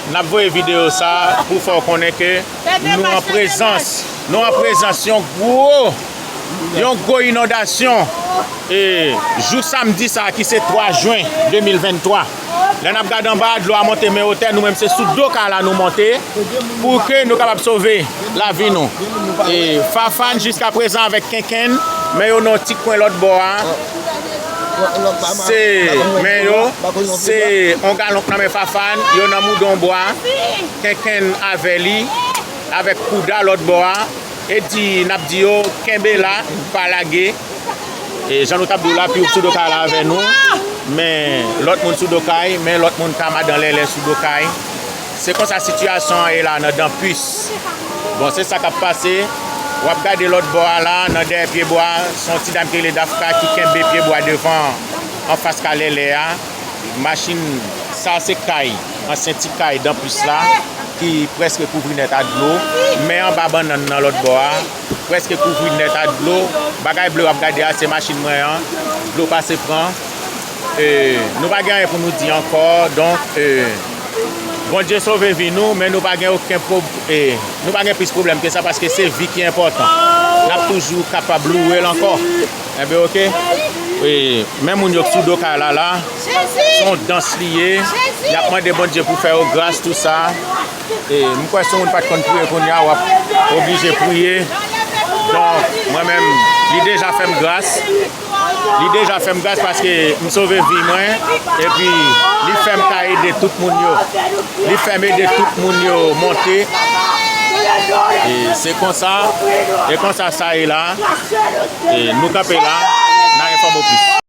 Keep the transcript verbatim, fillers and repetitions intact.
N ap voye videyo sa pou fè w konnen ke nou an prezans, nou an prezans yon gwo, yon gwo inondasyon. E jou samdi sa ki se twa jen de mil venntwa, lè n ap gade anba a, dlo a monte men otè, nou menm se sou do kay la nou monte pou ke nou kapab sove lavi nou. E Fafane jiska prezan avèk Kenkenn, men yo nan yon ti kwen lòt bò a. Se men yo, se yon galon k nan men Fafane, yo nan moudon bwa, Kenkenn avè li, avèk Kouda lòt bò a. E di, n ap di yo, kenbe la, pa lage. E jan nou t ap di w la, Pyoup sou do kay la avè nou, men lòt moun sou do kay, men lòt moun ka madan Lèlè sou do kay. Se konsa sitiyasyon an ye la nan Danpis. Bon, se sa k ap pase. W ap gade lòt bò a la, nan dèyè pyebwa, se yon ti dam ki rele Dafka ki kenbe pyebwa devan, anfas ka Lèlè a. Machin, sa se kay, ansyen ti kay Danpis la, ki prèske kouvri nèt ak dlo. Men anba bannann nan lòt bò a, prèske kouvri nèt ak dlo. Bagay ble w ap gade a, se machin mwen an. Dlo pase pran. E, nou pa gen anyen pou nou di ankò. Donk, e, Bondye sove vi nou, men nou pa gen okenn pwob-, e, nou pa gen plis pwoblèm ke sa, paske se vi ki enpòtan. N ap toujou kapab louwe l ankò. Enben, oke. E, men moun yo k sou do kay la, la, se yon dans li ye. Y ap mande Bondye pou fè yo gras, tou sa. E, m kwè si yon moun pa t konn priye kounye a, w ap oblije priye. Donk, mwen menm, li deja fè m gras. Li deja fè m gras paske m sove vi mwen. Epi, li fè m ka ede tout moun yo. Li fè m ede tout moun yo monte. E se konsa, e konsa sa ye la. E nou kanpe la, n a enfòme w plis.